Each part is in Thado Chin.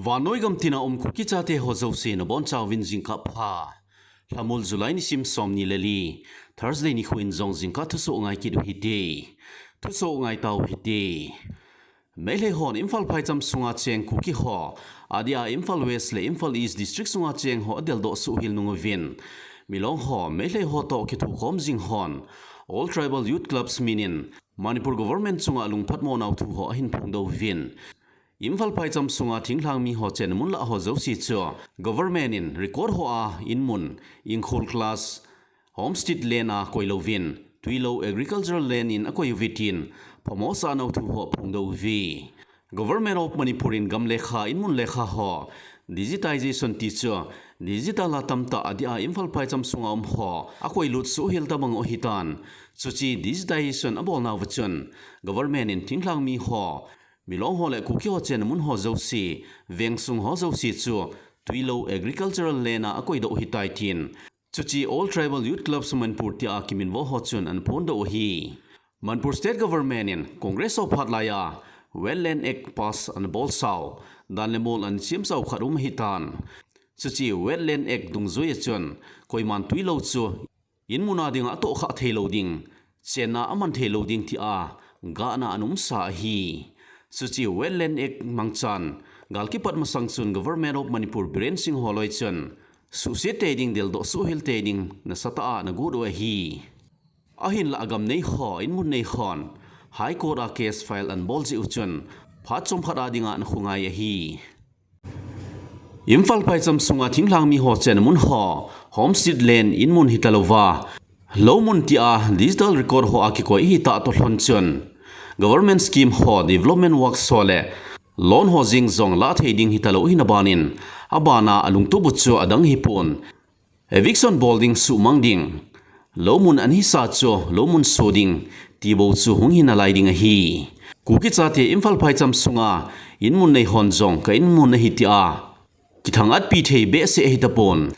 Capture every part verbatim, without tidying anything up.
Vannoi gam tina um Kuki chate ho jouse nabonchauvin jingkah pha. Lhamul July nisim somni le li, Thursday nikho in jong jingkah thusoh ngai kit u hite. Thusoh ngai tau hite. Meitei hon Imphal phaicham sunga cheng Kuki ho, adia Imphal West le Imphal East District sunga cheng ho adeldoh suhhel nung uvin, Milong ho Meitei ho toh kithukhom jing hon All Tribal Youth Clubs min in Manipur Government chunga lungphatmo nau thu ho ahin phongdoh uvin, Imphal phaicham sunga thinglhang mi ho chenna mun lah ho jouse chu Government in record hoa inmun, inkhol class, homestead land a koi louvin, tuilou agricultural land in akoi uve tin, phamo sah nau thu ho aphongdoh uve. Government of Manipur in gam lekha, inmun lekha ho digitization ti chu digital a tamtah adia Imphal phaicham sunga um ho akoilut suhhel tabang u ahitan. Chuche digitization abol nauva chun Government in thinglhang mi ho, Milong ho le Kuki ho chenna mun ho jouse, vengsung ho jouse chu tuilou agricultural land a akoidoh u ahitai tin, chuche All Tribal Youth Clubs Manipur tia kiminvo ho chun anaphondoh u ahi. Manipur State Government in Congress ho phat laiya Wetland Act pass anabolsau, dan le mol anasiamsau khat um ahitan. Chuche Wetland Act dungjuia chun koiman tuilou chu inmun a dinga atohkhah theilou ding, chenna aman theilou ding tia gahna anaumsa ahi. Chuche Wetland Act mangchan, gal kipat masang chun Government of Manipur Biren Singh holoi chun suhset tei ding, deldoh suhhel tei ding nasatah a anagot u ahi. Ahinlah agam nei ho, inmun nei hon High Court a case file anabol jeh u chun phat chomkhat a dinga anakhongai ahi. Imphal phaicham sunga thinglhang mi ho chenna mun ho, homestead land, inmun hitalouva, lou mun tia digital record hoa kikoi ahitah toh lhon chun, government scheme ho, development works ho le loan ho jeng jong lahthei ding hitalou ahina banin, abana alungtup u chu adang hipon, eviction bol ding, suhmang ding, lou mun anahisa chu lou mun so ding, ti bou chu hung hinalai ding ahi. Kuki chate Imphal phaicham sunga inmun nei hon jong ka inmun ahi tia kithangatpi thei behseh ahitapon,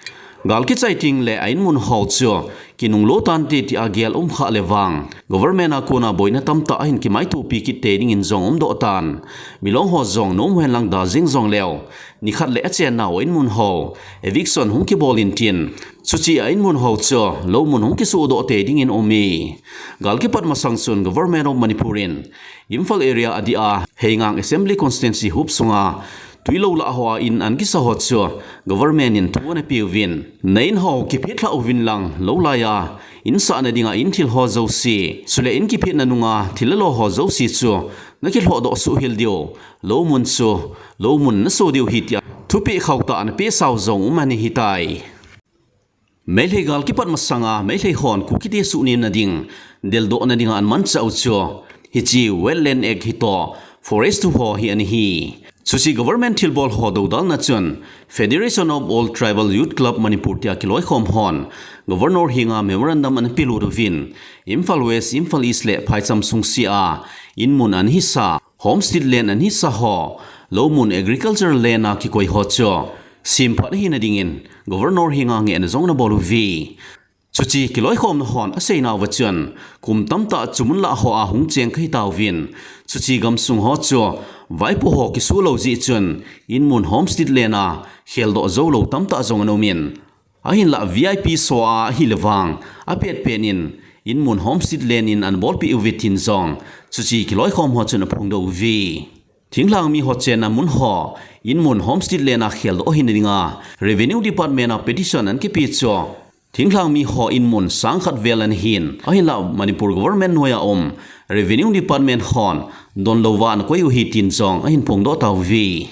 gal kichai teng le a-inmun ho chu kinunglo tante tia gel umkhah le vang, government a kona boina tamtah ahin kimaitopi kit tei dingin jong umdoh tan. Milong ho jong nom hen lang da jeng jongleu, nikhat le achennau a-inmun ho eviction hung kibol intin, chuche a-inmun ho chu lou mun hung kisuhdoh tei dingin aume. Gal kipat masang chun Government of Manipur in Imphal area adia Heingang Assembly Constituency huop sunga tuilou lah hoa in anakisa ho chu government in thu anapeuvin, na-in ho kiphetlhah uvin lang, lou laiya insahna dinga inthil ho jouse, chule in kiphetna nunga thil le lo ho jouse chu nakilhohdoh suhhel diu, lou mun chu lou mun naso diu ahi tia thupeh khauhtah anapehsau jong um ahitai. Meitei gal kipat masanga Meitei hon Kukite suhnemna ding, deldohna dinga anamanchah u chu hiche Wetland Act hitoh, forest thu ho hi anahi. Chuche government thilbol ho doudalna chun Federation of All Tribal Youth Club Manipur tia kiloikhom hon Governor henga memorandum anapelut uvin, Imphal West, Imphal East le phaicham sungsea inmun anahisa, homestead land anahisa ho, lou mun agricultural land a kikoi ho chu semphat ahina dingin Governor henga ngehna jong anabol uve. Chuche kiloikhomna hon aseinauva chun, kum tamtah chu mun lah hoa hung cheng kahitauvin, chuche gamsung ho chu vaipo ho kisuh lou jeh chun inmun homestead land a kheldoh joulou tamtah jong anaumin, ahinlah V I P so a ahile vang, apetpet in inmun homestead land in anabolpeh uve tin jong chuche kiloikhom ho chun aphongdoh uve. Thinglhang mi ho chenna mun ho inmun homestead land a kheldoh ahina dinga Revenue Department a petition anakipe chu, thinglhang mi ho inmun sangkhat vel anahin, ahinlah Manipur government noiya um Revenue Department hon donlouva anakoi u ahi tin jong ahin phongdoh tauve.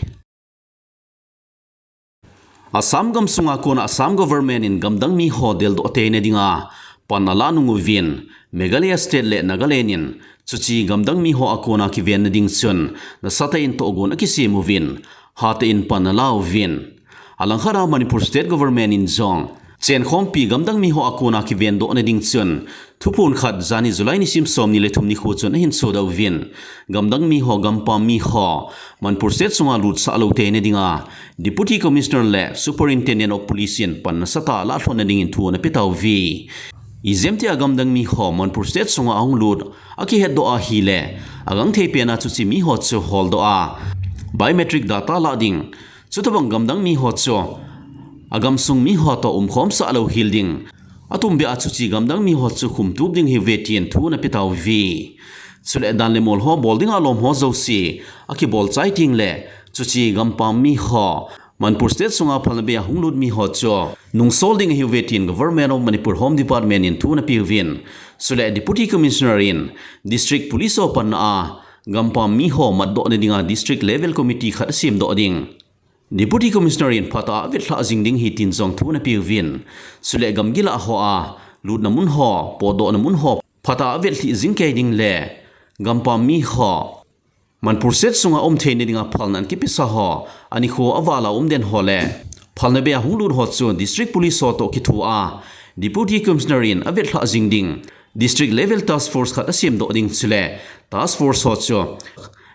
Assam gamsunga kona Assam government in gamdang mi ho deldoh teina dinga pan alanung uvin, Meghalaya State le Nagaland in chuche gamdang mi ho a kona kivenna ding chun nasatah in tohgon akisem uvin, hatah in pan alauvin. Alangkhat a Manipur State Government in jong chenkhompi gamdang mi ho a kona kivendohna ding chun thuphon khat jani July nisim somni le thum nikho chun ahin sodoh uvin, gamdang mi ho, gampam mi ho Manipur State sunga lutsah lou teina dinga Deputy Commissioner le Superintendent of Police in pan nasatah a alahthonna dingin thu anapetauve. Ijemtia gamdang mi ho Manipur State sunga ahung lut akihetdoh ahile, agangthei pena chuche mi ho chu holdoh a biometric data lah ding, Chutobang gamdang mi ho chu agamsung mi ho toh umkhom sah lou hel ding, atumbeh a chuche gamdang mi ho chu khumtup ding ahiuve tin thu ana pe tauve. Chule dan le mol ho bol dinga lom ho jouse akibol chai teng le chuche gampam mi ho, Manipur State sunga phalna bei a hung lut mi ho chu nungsol ding ahiuve tin Government of Manipur Home Department in thu ana peuvin. Chule Deputy Commissioner in District Police ho panna a gampam mi ho matdoh na dinga District Level Committee khat asem doh ding, Deputy Commissioner in phatah a avetlhah jing ding ahi tin jong thu ana peuvin. Chule gamgi lah hoa lutna mun ho, potdohna mun ho phatah a avetlhih jing kei ding le gampam mi ho, Manipur State sunga um theina dinga phalna ana kipesa ho, anikho aval a um den ho le phalna bei a hung lut ho chu District Police ho toh kithoa Deputy Commissioner in avetlhah jing ding District Level Task Force khat asem doh ding, chule Task Force ho chu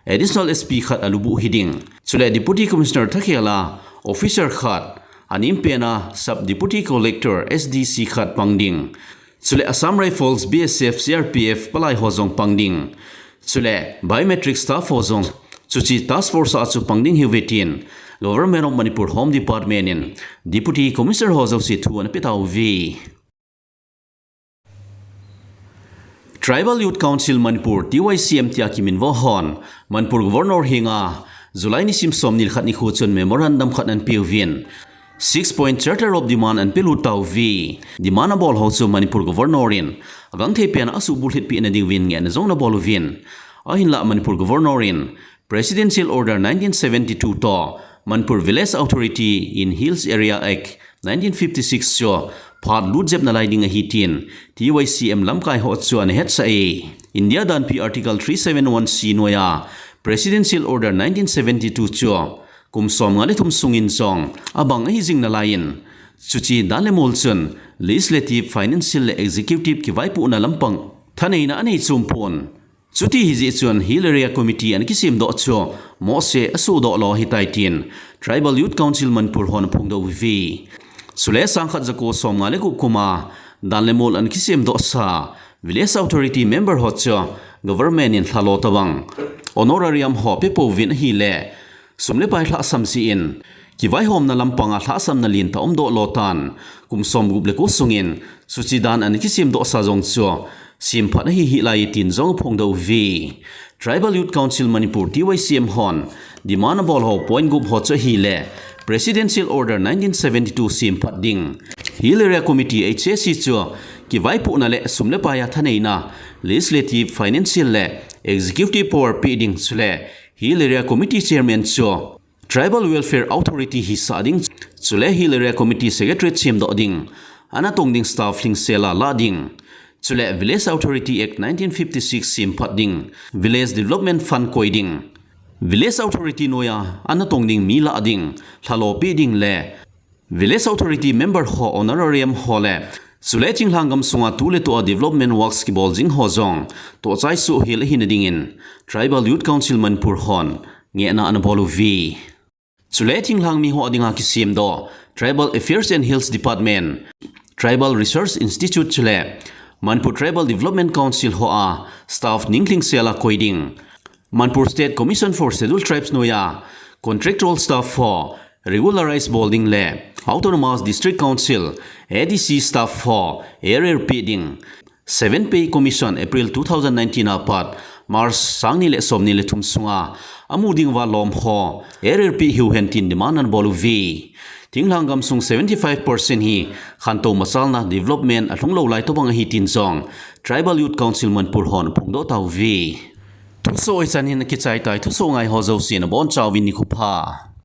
Additional S P khat alubuh hiding, chule Deputy Commissioner thakhel a officer khat, anem pen a Sub Deputy Collector, S D C khat pang ding, chule Assam Rifles, B S F, C R P F palai ho jong pang ding, chule biometric staff ho jong chuche task force a chu pang ding ahiuve tin Government of Manipur Home Department in Deputy Commissioner ho jouse thu ana pe tauve. Tribal Youth Council Manipur, T Y C M tia kiminvo hon Manipur Governor henga July nisim somni le khat nikho chun memorandum khat ana peuvin, six point charter of demand ana pelut tauve. Demand abol ho chu Manipur Governor in agangthei pen a asuhbulhit peh na diuvin ngehna jong ana bol uvin. Ahinlah Manipur Governor in Presidential Order nineteen seventy-two toh Manipur Village Authority in Hills Area Act nineteen fifty-six chu phat lut jep nalai ding ahi tin T Y C M lamkai ho chu ana hetsah e. India danpi Article three seven one C noiya Presidential Order nineteen seventy-two chu kum somnga le thum sungin jong abang ahi jing nalaiyin, chuche dan le mol chun Legislative, Financial le Executive kivaipohna lampang thaneina anei chom pon. Chuti hijeh chun Hill Area Committee ana kisemdoh chu mohseh asohdoh lou ahitai tin Tribal Youth Council Manipur hon aphongdoh uve. Chule sangkhat jako somnga le gup kuma dan le mol ana kisemdoh sa Village Authority member ho chu government in lhalo tobang honorarium ho pepouvin ahile, sum le pai lhahsam jeh in kivaihomna lampanga lhahsamna lentah umdoh lou tan, kum somgup le ko sungin chuche dan ana kisemdoh sa jong chu semphat ahi hih lai tin jong aphongdoh uve. Tribal Youth Council Manipur, T Y C M hon demand abol ho point gup ho chu ahile, Presidential Order nineteen seventy-two semphat ding, Hill Area Committee, H A C chu kivaipohna le sum le pai a thaneina, Legislative, Financial le Executive power peh ding, chule Hill Area Committee Chairman chu Tribal Welfare Authority hisah ding, chule Hill Area Committee Secretariat semdoh ding, ana tong ding staff lhingsel a lah ding, chule Village Authority Act nineteen fifty-six semphat ding, Village Development Fund koi ding, Village Authority noiya ana tong ding mi lah ding, lhalo peh ding le Village Authority member ho honorarium ho le, chule thinglhang gamsunga tu le tu a development works kibol jing ho jong tohchai soh hel ahina dingin Tribal Youth Council Manipur hon ngehna ana bol uve. Chule thinglhang mi ho dinga kisemdoh Tribal Affairs and Hills Department, Tribal Research Institute chule Manipur Tribal Development Council hoa staff ning lhingsel a koi ding, Manipur State Commission for Scheduled Tribes noiya contractual staff ho regularize bol ding le Autonomous District Council, A D C staff ho arrear peh ding, Seventh Pay Commission April two thousand nineteen apat March sangni le somni le thum sunga amu ding uva lom ho arrear peh hih uhen tin demand ana bol uve. Thinglhang gamsung seventy-five percent hi khantou machalna development alhung lou lai tobang ahi tin jong Tribal Youth Council Manipur hon aphongdoh tauve. Thusoh hichan hin akichai tai, thusoh ngai ho jousen abonchauvin nikho pha.